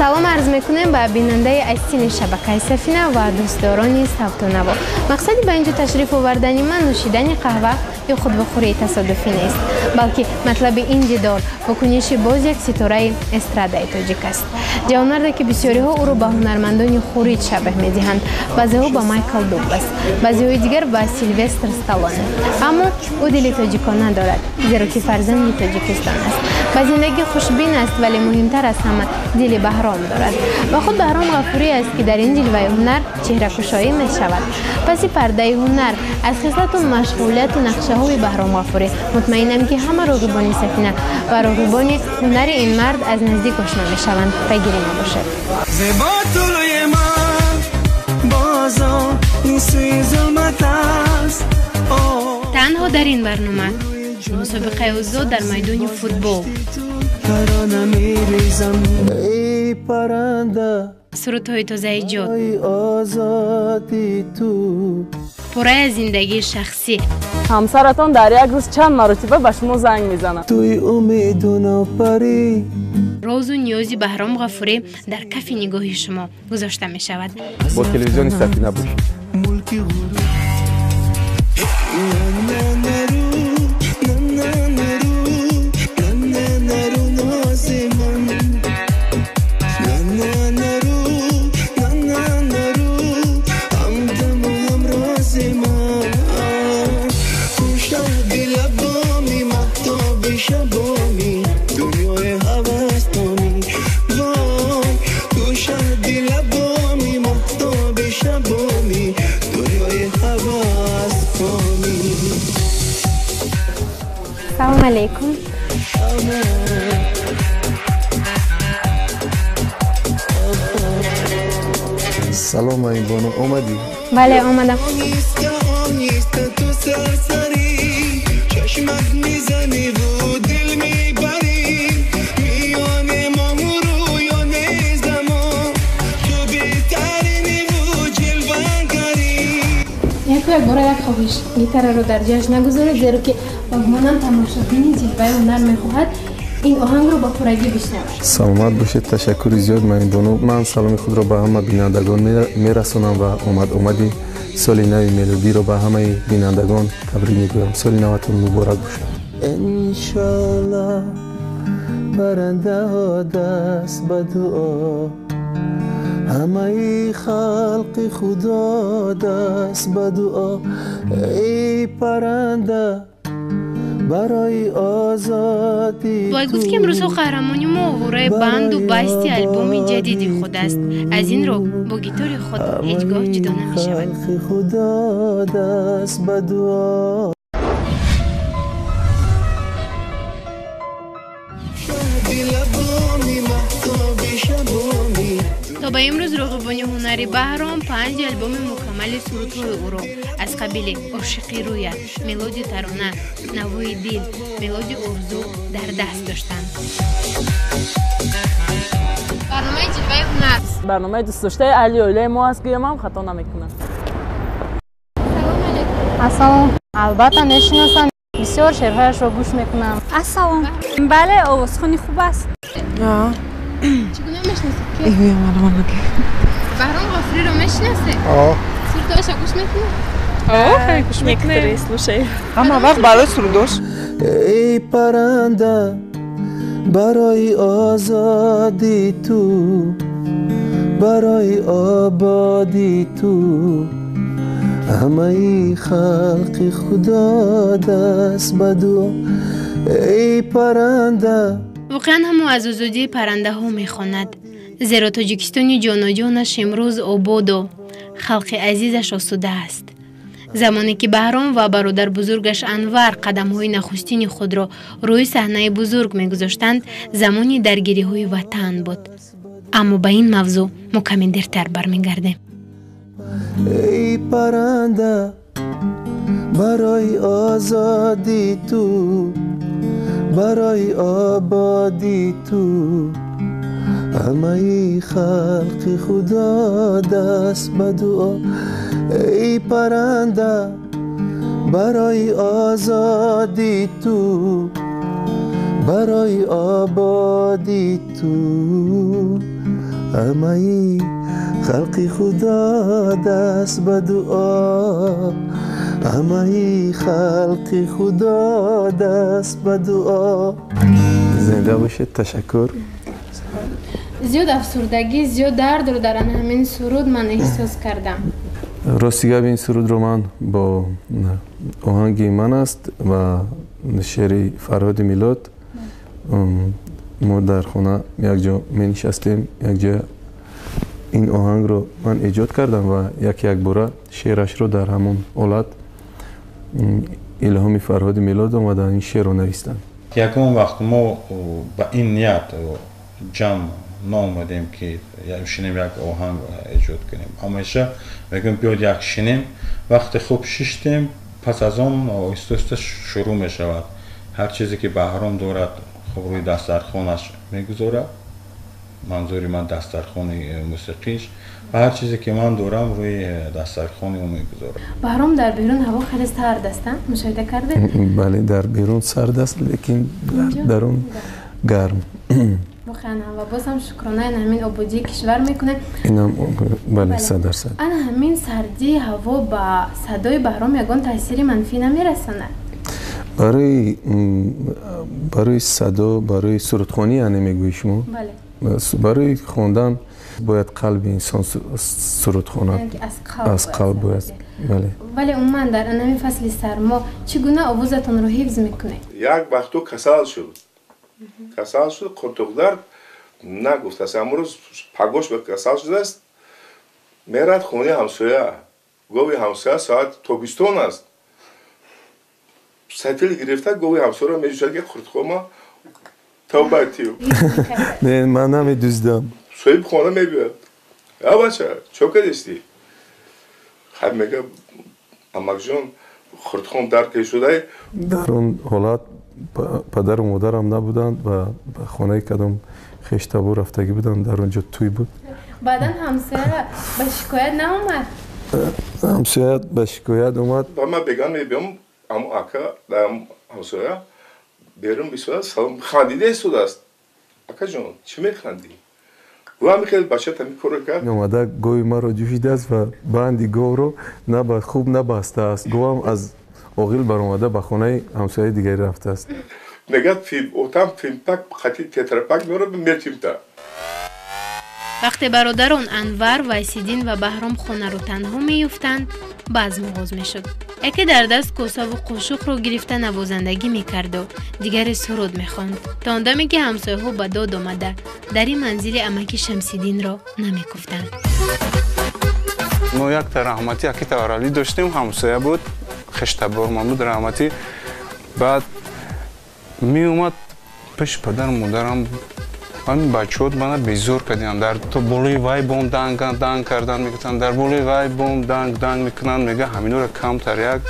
Салом арз мекунем ба бинандаи асили шабакаи Сафина ва дӯстдорони савту наво. Мақсади ба инҷо ташриф овардани ман нӯшидани қаҳва ё худбахӯрии тасодуфӣ нест, балки матлаби ин дидор вокуниши боз як ситораи эстрадаи тоҷик аст. Ҷавонмарде, ки бисёриҳо ӯро ба ҳунармандони хориҷ шабеҳ медиҳанд, баъзеҳо ба Майкл Дуглас, баъзеҳои дигар ба Силвестр Сталлоне. Аммо ӯ дили тоҷикон надорад, зеро ки фарзанди Тоҷикистон аст. Ба зиндагӣ хушбин аст, вале муҳимтар аз ҳама дили Баҳром дорад. Ва худ Баҳром Ғафурӣ аст, ки дар ин ҷилваи ҳунар чеҳракушоӣ мешавад. Паси пардаи ҳунар, аз хислату машғулияту нақшаҳои Баҳром Ғафурӣ мутмаинам, ки ҳама роғибони Сафина ва роғибони ҳунари ин мард аз наздик ошно мешаванд. Пайгирӣ мебошед. Зебо тулӯи ман бозо ин сӯи зулмат аст. Танҳо дар ин барнома мусобиқаи озод дар майдони футбол, Тарона мерезам, эй паранда, сурудҳои тозаиҷод, озоди ту, пурраи аз зиндагии шахсӣ. Ҳамсаратон дар як рӯз чанд маротиба ба шумо занг мезанад? Туи умеду нопарӣ. Розу ниёзи Баҳром Ғафурӣ дар кафи нигоҳи шумо гузошта мешавад. Бо телевизиони Сафина бошед. Мулки ғурур. На-на-нару, нози ман. На-на-нару, на-на-нару, ҳамдаму ҳамрози ман. Ту шаҳди лабоми, маҳтоби шабоми, дунёи ҳавастоми. Вой, ту шаҳди лабоми, маҳтоби шабоми, дунёи ҳавастоми. Салом алейкум. Салом, Айбону, омадӣ? Бале, омадам. Оҳиста, оҳиста, ту сарсарӣ, чашмак мезаниву дил мебарӣ. Миёни моҳу рӯё незамон, ту беҳтариниву ҷилвагарӣ. Яку якбора як хоҳиш: гитараро дар ҷояш нагузоред, зеро ки ба гумонам тамошобини ҷилваи ҳунар мехоҳад ин оҳангро ба пуррагӣ бишнавад. Саломат бошед, ташаккури зиёд, Маинбону. Ман саломи худро ба ҳама бинандагон мерасонам ва омад-омади соли нави мелодиро ба ҳамаи бинандагон табрик мегӯям. Соли наватон муборак бошад. Иншоллоҳ, парандаҳо даст ба дуо, ҳамаи халқи Худо даст ба дуо. Эй паранда, барои озодӣ. Бояд гуфт, ки имрӯзҳо қаҳрамони мо овораи банду басти альбоми ҷадиди худ аст. Аз ин рӯ бо гитори худ ҳеҷ гоҳ ҷудо намешавад. Халқи Худо даст ба дуо. Шаҳди лабоми, маҳтоби шабоми. То ба имрӯз роғибони ҳунари Баҳром панҷ альбоми мукаммали сурудҳои ӯро аз қабили «Ошиқи рӯят», «Мелодию тарона», «Навои дил», «Мелодию орзу» дар даст доштанд. Барномаи ҷилваи ҳунар. Барномаи дӯстдоштаи аҳли оилаи мо аст, гӯям ҳам хато намекунам. Салом алейкум. Ассалом. Албатта, мешиносам, бисёр шеърҳояшро гӯш мекунам. Ассалом. Бале, овозхони хуб аст. Чӣ гуна мешиносед ки Баҳром Ғафуриро мешиносед? Сурудҳояшро гӯш мекунед? Гӯш мекунем. Слушай. Ҳама вақт барои сурудош. Эй паранда, барои озодӣ ту, барои ободӣ ту, ҳамаи халқи Худо даст ба дуо. Эй паранда. Воқеан ҳамо аз озодии паррандаҳо мехонад, зеро Тоҷикистони ҷоноҷонаш имрӯз ободу халқи азизаш осуда аст. Замоне ки Баҳром ва бародарбузургаш Анвар қадамҳои нахустини худро рӯи саҳнаи бузург мегузоштанд, замони даргириҳои ватан буд. Аммо ба ин мавзӯъ мо каме дертар бармегардем. Эй паранда, барои озодӣ ту, барои ободӣ ту, ҳамаи халқи Худо даст ба дуо. Эй паранда, барои озодӣ ту, барои ободӣ ту. Ҳамаи халқи Худо даст ба дуо, ҳамаи халқи Худо даст ба дуо. Зинда бошед, ташаккур. Зиёд афсурдагӣ, зиёд дардро дар ҳамин суруд ман эҳсос кардам. Рости гап, ин сурудро ман бо оҳанги ман аст ва шеъри Фарҳоди Милод. Мо дар хона якҷо менишастем, якҷо ин оҳангро ман эҷод кардам ва як якбора шеърашро дар ҳамон ҳолат илҳоми Фарҳоди Милод омада ин шеърро навистам. Ягон вақт мо ба ин ният ҷамъ наомадем, ки шинем, як оҳанг эҷод кунем. Ҳамеша мегӯем, биёд як шинем. Вақте хуб шиштем, пас аз он оҳиста оҳиста шурӯъ мешавад. Ҳар чизе ки Баҳром дорад, хуб, рӯи дастархонаш мегузорад, манзури ман дастархони мусиқиш, ва ҳар чизе ки ман дорам, рӯи дастархони ӯ мегузорам. Баҳром, дар берун ҳаво хеле сард аст, мушоҳида кардед? Бале, дар берун сард аст, лекин дар дарун гарм. Воқеан, ва боз ҳам шукронаи ҳамин ободии кишвар мекунем. Инам бале, 100%. Ана ҳамин сардии ҳаво ба садои Баҳром ягон таъсири манфӣ намерасонад? Барои садо, барои сурудхонӣ яъне мегӯӣ шумо? Бале. Барои хондан бояд қалби инсон суруд хонад, аз қалб бояд, бале. Вале умуман дар ҳамин фасли сармо чӣ гуна овозатонро ҳифз мекунед? Як вақту касал шуд, касал шуд, қуртуқдард нагуфтааст. Амрӯз пагош ба касал шудааст, мерад хонаи ҳамсоя, гови ҳамсоя, соат тобистон аст, сатил гирифта, гови ҳамсояро меҷӯшад, ки қуртқома тавба тив. Не, ман намедуздам. Соҳиби хона мебиёд: «А бача, чо кардисти?» Хай, мега, амакҷон, қуртқом дард кашудай. Дар он ҳолат падару модарам набуданд ва ба хонаи кадом хештабор рафтагӣ буданд, дар он ҷо тӯй буд. Баъдан ҳамсоя ба шикоят наомад? Ҳамсоя ба шикоят омад. Ба ман беган мебиём, амо ака дар ҳамсоя берун бисода, салом, хандида истодааст. «Акаҷон, чӣ механдӣ?» Гӯ, ҳами хел бача тами корро кард. Омада гови маро ҷӯшидааст ва банди говро хуб набастааст. Говам аз оғил баромада, ба хонаи ҳамсояи дигаре рафтааст. Мегӯяд, отам фимпак қати тетрапак меорад, метимта. Вақте бародарон Анвар, Вайсиддин ва Баҳром хонаро танҳо меёфтанд, базм оғоз мешуд. Яке дар даст косаву қошуқро гирифта навозандагӣ мекарду дигаре суруд мехонд, то он даме ки ҳамсояҳо ба дод омада дари манзили амаки Шамсиддинро намекуфтанд. Мо якта раҳматӣ аки Таваралӣ доштем, ҳамсоя буд, хештабормон буд, раҳматӣ. Баъд меомад пеши падару модарам: «Ҳамин бачаҳот мана безор кардиан, дар то болои вай бом данг данг кардан мегуфтанд, дар болои вай бом данг данг мекунанд», мега, «ҳаминора камтар як».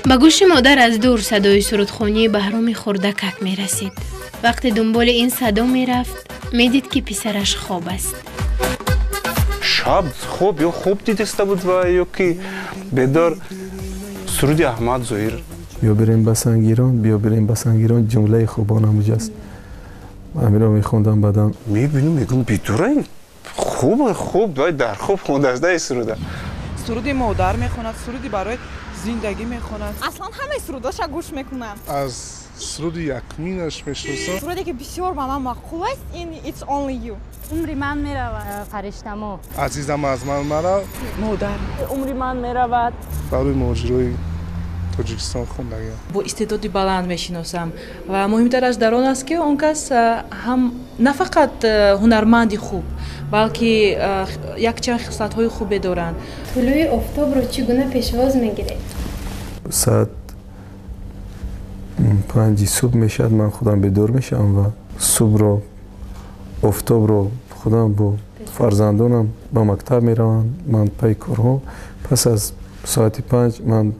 Ба гӯши модар аз дур садои сурудхонии Баҳроми хурдакак мерасид. Вақте дунболи ин садо мерафт, медид, ки писараш хоб аст. Шаб хоб ё хоб дидаста буд ва ё ки бедор, суруди Аҳмад Зоҳир. «Биё бирем ба Сангирон, биё бирем ба Сангирон», ҷумлаи хубон ҳамуҷаст, ҳаминро мехондам баъдан. Мебинам, мегӯм, бедора, хуб, хуб, вай дар хоб хондааст да суруда. Суруди модар мехонад, суруди барои зиндагӣ мехонад. Аслан ҳамаи сурудоша гӯш мекунам. Аз суруди якминаш мешиносам. Суруде ки бисёр ба ман маъқул аст, ин «It's Only You». Умри ман меравад, фариштамо. Азизам, аз ман марав. Модар. Умри ман меравад. Барои муҳоҷирои Тоҷикистон хондагиам. Бо истеъдоди баланд мешиносам ва муҳимтараш дар он аст, ки он кас ҳам на фақат ҳунарманди хуб, балки якчанд хислатҳои хубе доранд. Тулӯи офтобро чӣ гуна пешвоз мегиред? Соат 5-и субҳ мешавад, ман худам бедор мешавам ва субҳро, офтобро худам бо фарзандонам ба мактаб мераванд, ман пайи корҳо. Пас аз соати 5 ман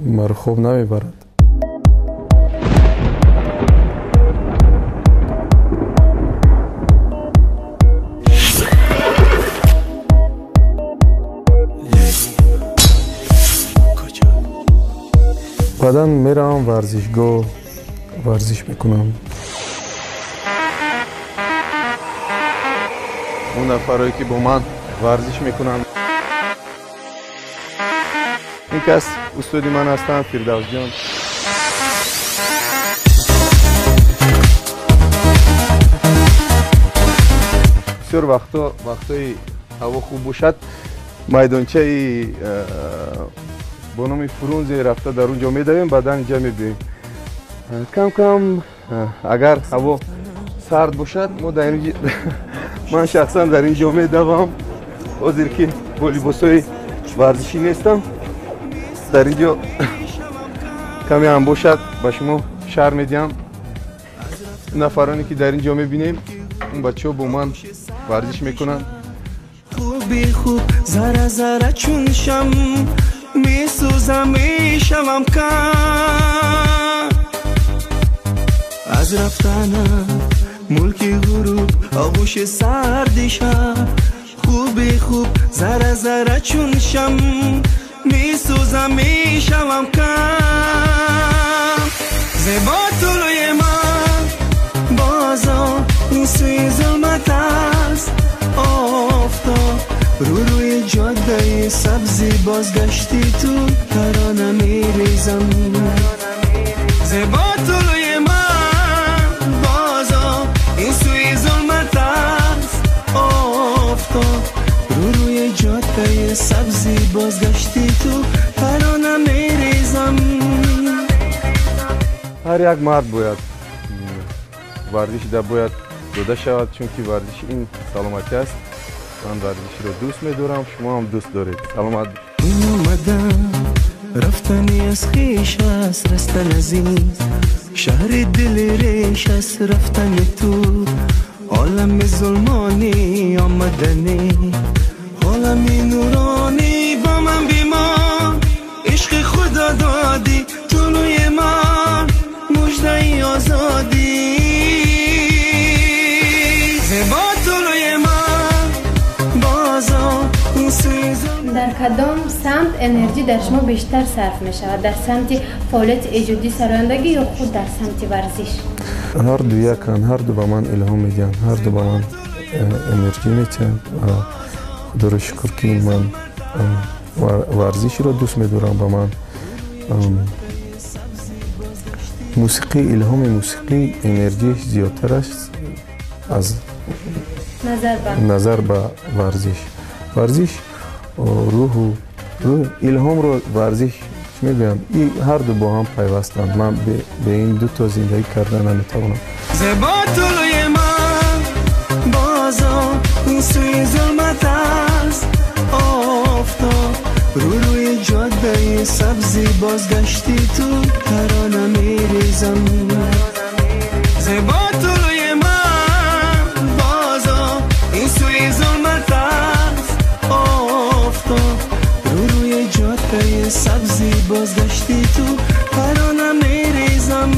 маро хоб намебарад. Баъдан меравам варзишгоҳ, варзиш мекунам. Он нафарое ки бо ман варзиш мекунанд. Ин кас устоди ман ҳастанд, Фирдавсҷон. Бисёр вақто, вақтҳои ҳаво хуб бошад, майдончаи бо номи Фрунзе рафта дар он ҷо медавем, баъдан инҷа мебиёем. Кам кам агар ҳаво сард бошад, мо дар ин ман шахсан дар ин ҷо медавам. Ҳозир ки бо либосҳои варзишӣ нестам, дар ин ҷо каме ҳам бошад ба шумо шарҳ медиҳам. Нафароне ки дар ин ҷо мебинем, он бачаҳо бо ман варзиш мекунанд. Хуби хуб зара зара чун шам месӯзам, мешавам кам аз рафтанат мулки ғуруб, оғӯши сарди шаб. Хуби хуб зара зара чун шам месӯзам, мешавам кам. Зебо тулӯи ман бозо ин сӯи зулмат аст офтоб, рӯ рӯи ҷодаи сабзи бозгашти ту тарона мерезам. Зебо тулӯи ман бозо ин сӯи зулмат аст офтоб, рӯ рӯи ҷодаи сабзи бозгашти ту тарона мерезам. Ҳар як мард бояд варзиш да бояд дода шавад, чунки варзиш ин саломатӣ аст. Ман варзишро дӯст медорам, шумо ҳам дӯст доред. Саломат. Ин омадан рафтани аз хеш аст, растан аз ин шаҳри дили реш аст. Рафтани ту олами зулмонӣ, омадани олами нуронӣ. Бо ман бимон, ишқи худо додӣ тулӯи ман, муждаи озодӣ. Зебо тулӯи ман бозо ин сӯи Дар кадом самт энерҷӣ дар шумо бештар сарф мешавад? Дар самти фаъолияти эҷодии сарояндагӣ ё худ дар самти варзиш? Ҳар ду яканд, ҳар ду ба ман илҳом медиҳанд, ҳар ду ба ман энерҷӣ метиҳанд. Худоро шукр ки ман варзишро дӯст медорам, ба ман мусиқӣ, илҳоми мусиқӣ энерҷиаш зиёдтар аст аз назар ба варзиш. Варзиш рӯҳу илҳомро варзиш чӣ мегӯянд, ҳар ду бо ҳам пайвастанд. Ман бе ин дуто зиндагӣ карда наметавонам. Зебо тулӯи ман бозо ин сӯи зулмат аст офтоб, рӯ рӯи ҷодаи сабзи бозгашти ту тарона мерезам. Зебо тулӯи ман бозо ин сӯи зулмат аст офтоб, рӯ рӯи ҷодаи сабзи бозгашти ту тарона мерезам.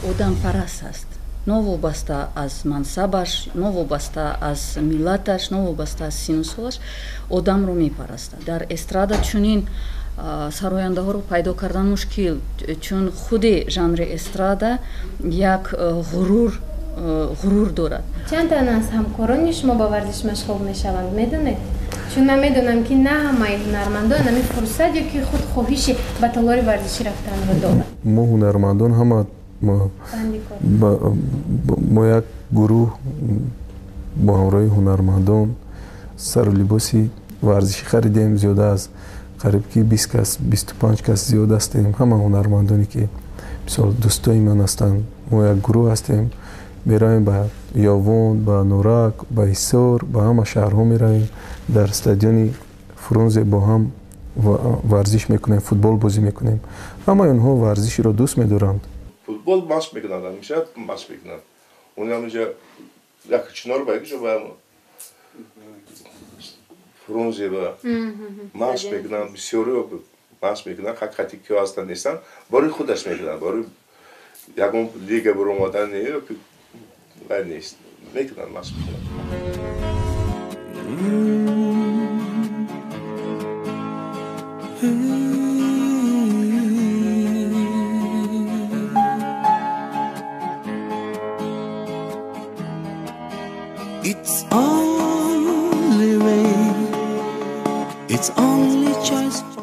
Одампараст аст, новобаста аз мансабаш, новобаста аз миллаташ, новобаста аз сину солаш одамро мепарастад. Дар эстрада чунин сарояндаҳоро пайдо кардан мушкил, чун худи жанри эстрада як ғурур дорад. Чанд тан аз ҳамкорони шумо ба варзиш машғул мешаванд, медонед? Чун ман медонам ки на ҳамаи ҳунармандон ҳамин фурсат ё ки худ хоҳиши ба толори варзишӣ рафтанро доранд. Мо ҳунармандон ҳама мо як гурӯҳ бо ҳамроҳи ҳунармандон сару либоси варзишӣ харидем. Зиёда аз қариб ки 20 кас, 25 кас зиёд ҳастем. Ҳама ҳунармандоне ки мисол дӯстои ман ҳастанд, мо як гурӯҳ ҳастем. Меравем ба Ёвон, ба Норак, ба Ҳисор, ба ҳама шаҳрҳо меравем. Дар стадиони Фрунзе бо ҳам варзиш мекунем, футбол бозӣ мекунем. Ҳамаи онҳо варзишро дӯст медоранд. Футбол машқ мекунанд, ҳамеша машқ мекунанд. Он ҳамеша як чинор ба якҷо ба Фрунзе ба машқ мекунанд, бисёриҳо машқ мекунанд, хати киҳо ҳастанд нестанд, барои худаш мекунанд, барои ягон лига баромадан не, вай нест, мекунанд, машқ мекунанд.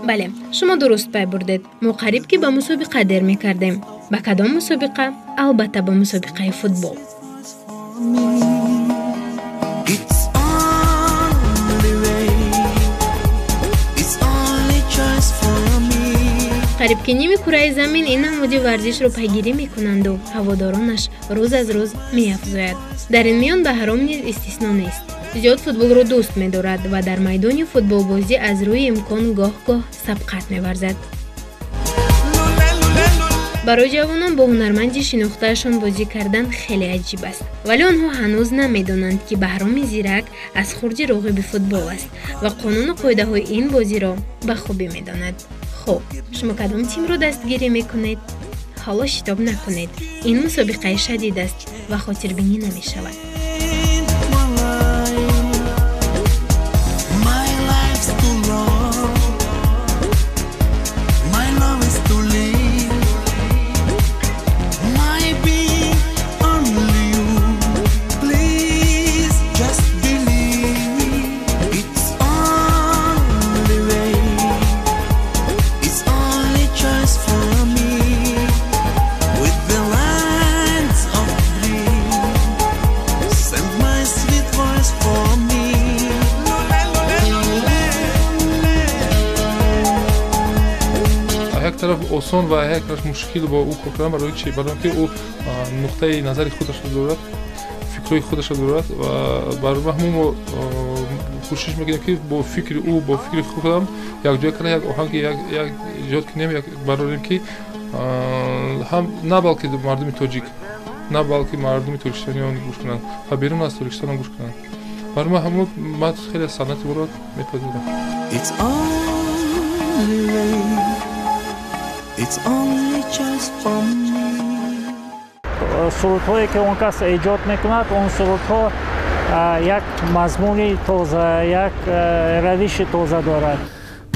Бале, шумо дуруст пай бурдед. Мо қариб ки ба мусобиқа дер мекардем. Ба кадом мусобиқа? Албатта, ба мусобиқаи футбол. Қариб ки ними кураи замин ин намуди варзишро пайгирӣ мекунанду ҳаводоронаш рӯз аз рӯз меафзояд. Дар ин миён Баҳром низ истисно нест. Зиёд футболро дӯст медорад ва дар майдони футболбозӣ аз рӯи имкон гоҳ-гоҳ сабқат меварзад. Барои ҷавонон бо ҳунарманди шинохтаашон бозӣ кардан хеле аҷиб аст, вале онҳо ҳанӯз намедонанд, ки Баҳроми зирак аз хурди роғиби футбол аст ва қонуну қоидаҳои ин бозиро ба хубӣ медонад. Хуб, шумо кадом тимро дастгирӣ мекунед? Ҳоло шитоб накунед, ин мусобиқаи шадид аст ва хотирбинӣ намешавад. Тараф осон ва як тараф мушкил бо ӯ кор кардан. Барои чи? Барои он ки ӯ нуқтаи назари худашро дорад, фикрҳои худашро дорад ва барои ҳамон мо кӯшиш мекунем, ки бо фикри ӯ, бо фикри худам якҷоя карда як оҳанги як эҷод кунем, як барорем, ки ҳам на балки мардуми тоҷик, на балки мардуми тоҷикистониён гӯш кунанд ва берун аз Тоҷикистонам гӯш кунанд. Барои ҳамон ман хеле санъати ӯро мепазирам. Сурудҳое ки он кас эҷод мекунад, он сурудҳо як мазмуни тоза, як равиши тоза дорад.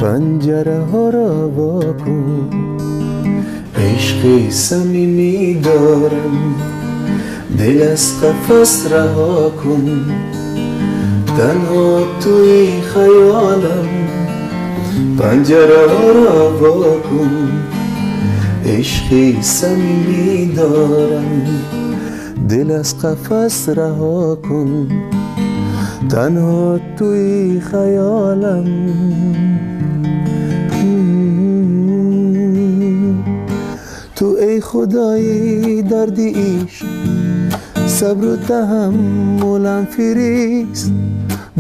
Панҷараҳоро во кун, ишқи самимӣ дорам, дил аз қафас раҳо кун, танҳо туи хаёлам. Панҷараҳоро во кун, ишқи самимӣ дорам, дил аз қафас раҳо кун, танҳо туи хаёлам. Ту эй худои дарди ишқ, сабру таҳаммулам фирист,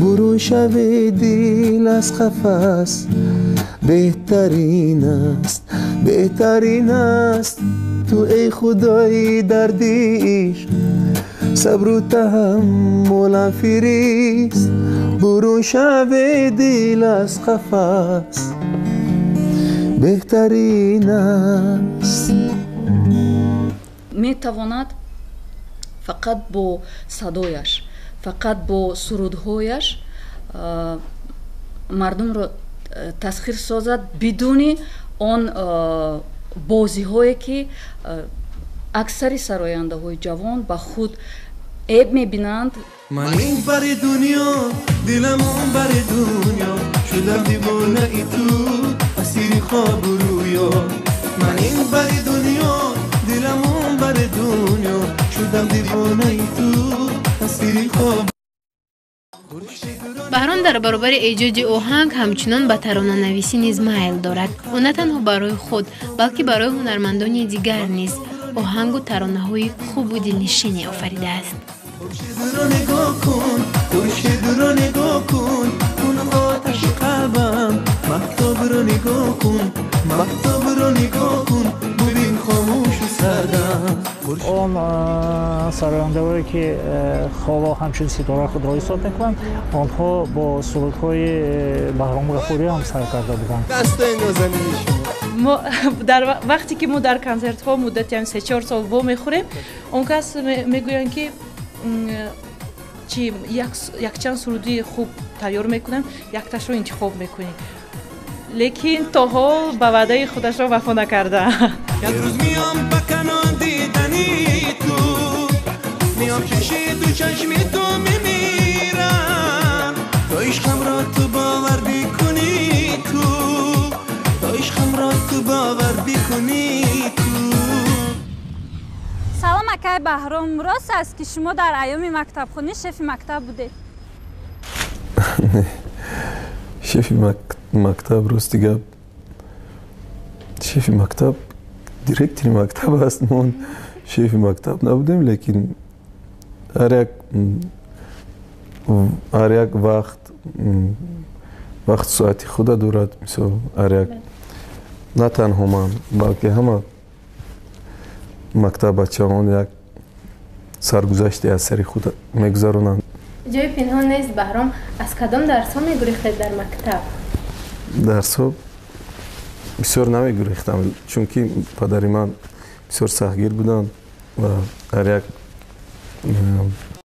бурун шави дил аз қафас, беҳтарин аст, беҳтарин аст. Ту эй худои дарди ишқ, сабру таҳаммулам фирист, бурун шави дил аз қафас, беҳтарин аст. Метавонад фақат бо садояш, фақат бо сурудҳояш мардумро тасхир созад, бидуни он бозиҳое ки аксари сарояндаҳои ҷавон ба худ эб мебинанд. Ман ин бари дунё, дилам он бари дунё, шудам девонаи ту, асири хобу рӯё. Ман ин бари дунё, дилам он бари дунё, шудам девонаи ту, асири хоб. Баҳром дар баробари эҷоди оҳанг ҳамчунон ба таронанависӣ низ майл дорад. Ӯ на танҳо барои худ, балки барои ҳунармандони дигар низ оҳангу таронаҳои хубу дилнишине офаридааст. Хуршедро нигоҳ кун, хуршедро нигоҳ кун, кун оташи қалбам, маҳтобро нигоҳ кун, маҳтобро нигоҳ кун, бубин хомӯшу сардам. Он сарояндаҳое ки ҳоло ҳамчун ситора худро ҳисоб мекунанд, онҳо бо сурудҳои Баҳром Ғафурӣ ҳам сар карда буданд. Дастои нозанини шумо. Дар вақте ки мо дар консертҳо муддати 3-4 сол вомехӯрем, он кас мегӯянд, ки чи якчанд суруди хуб тайёр мекунам, якташро интихоб мекунӣ, лекин то ҳол ба ваъдаи худашро вафо накарда. Як рӯз миём ба канон дидани ту, миём пеши ду чашми ту мемирам, то ишқамро ту бовар бикунӣ. Баҳром рост аст, ки шумо дар айёми мактабхонӣ шефи мактаб будед? Шефи мактаб, рости гап, шефи мактаб директори мактаб аст. Мо шефи мактаб набудем, лекин ҳар як вақт соати худа дорад. Мисол, ҳар як, на танҳо ман, балки ҳама мактаббачаҳон як саргузаште аз сари худ мегузаронанд. Ҷои пинҳон нест, Баҳром, аз кадом дарсҳо мегурехтед дар мактаб? Дарсҳо бисёр намегурехтам, чунки падари ман бисёр сахтгир буданд ва ҳар як